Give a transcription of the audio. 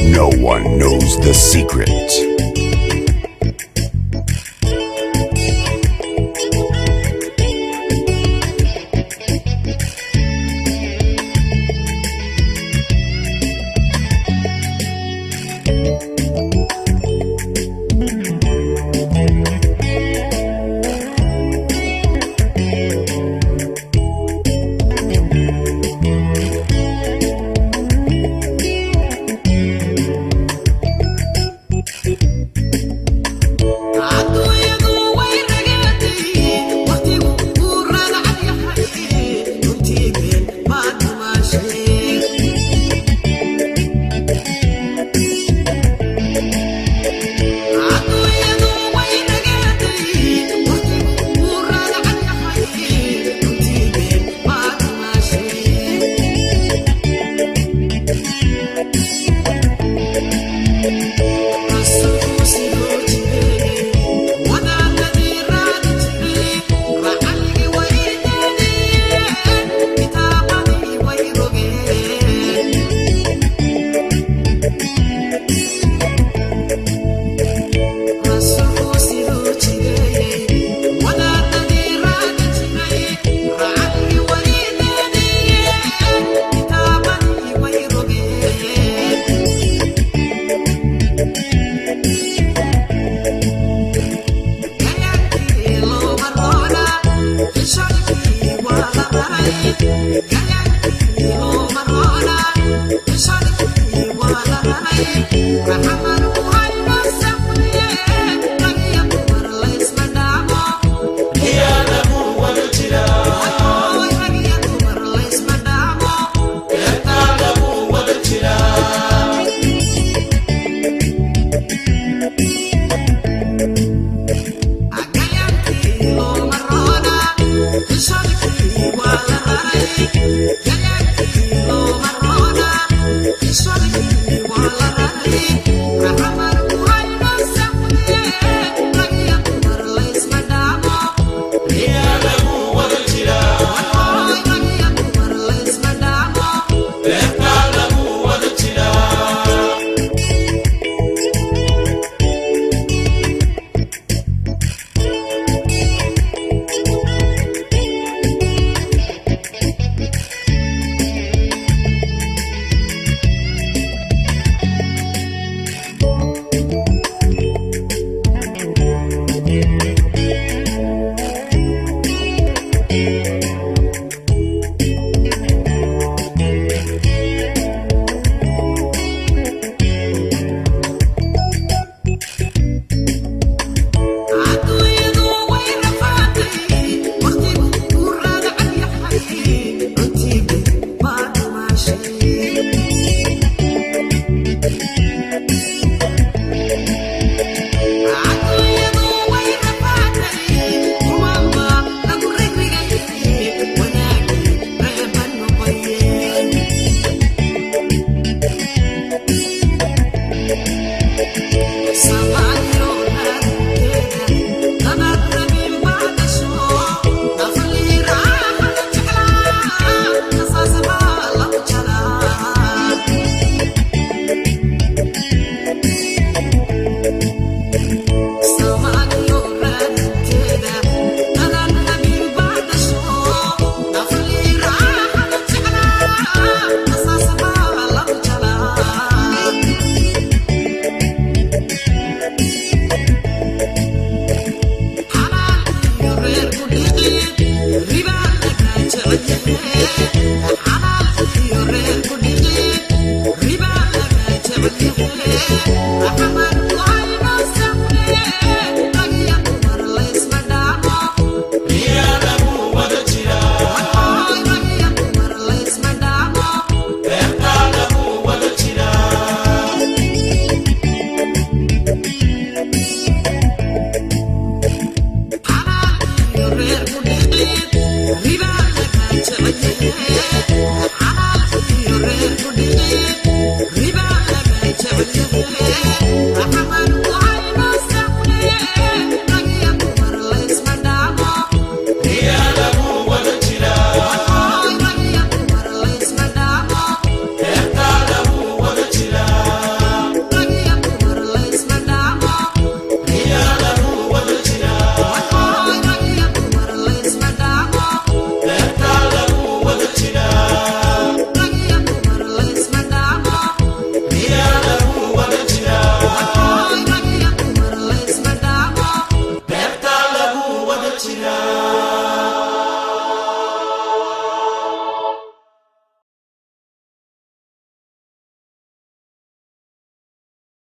No one knows the secret. Adduunyadu way ragaatay, waqtigu wuu raadacad yahay, runtii been baad dumaashay. Adduunyadu way ragaatay, waqtigu wuu raadacad yahay, runtii been baad dumaashay. Rasuulku siduu jiray, wadaadadii raadi jiray, racaligi way daadiyeen, kitaabadii way rogeen. Rasuulku siduu jiray, wadaadadii raadi jiray, racaligi way daadiyeen, kitaabadii way rogeen. Gayaankii looma roona, xishoodkii waa la baray. Gayaankii looma roona, xishoodkii waa la baray. Raxmad ku hayno saqriye, rag iyo dumar laysma dhaamo. Miyaa lagu wada jiraa? Oy, rag iyo dumar laysma dhaamo. Beertaa lagu wada jiraa. Gayaankii looma roona, xishoodkii waa la baray. Gayaankii looma roona, xishoodkii waa la baray. Raxmad ku hayno saqriye, rag iyo dumar laysma dhaamo. Miyaa lagu wada jiraa? Oy, rag iyo dumar laysma dhaamo. Beertaa lagu wada jiraa. Adduunyadu way rafaatay, waqtigu wuu raadacad yahay, runtii baa dumaashay. Adduunyadu way rafaatay, kumanba lagu rigrigay, wanaagii reeban noqoyeen. Soomaaliyo raadinteeda, dabad rabin baa dhasho, naflii raaxada jeclaa, qasaasabaa lagu jalaa. Soomaaliyo raadinteeda, dadan rabin baa dhasho, naflii raaxada jeclaa, qasaasabaa lagu jalaa. Xalaal iyo reer ku dhiqid, ribaa lagaa jecel yahay. Xalaal iyo reer ku dhiqid, ribaa lagaa jecel yahay.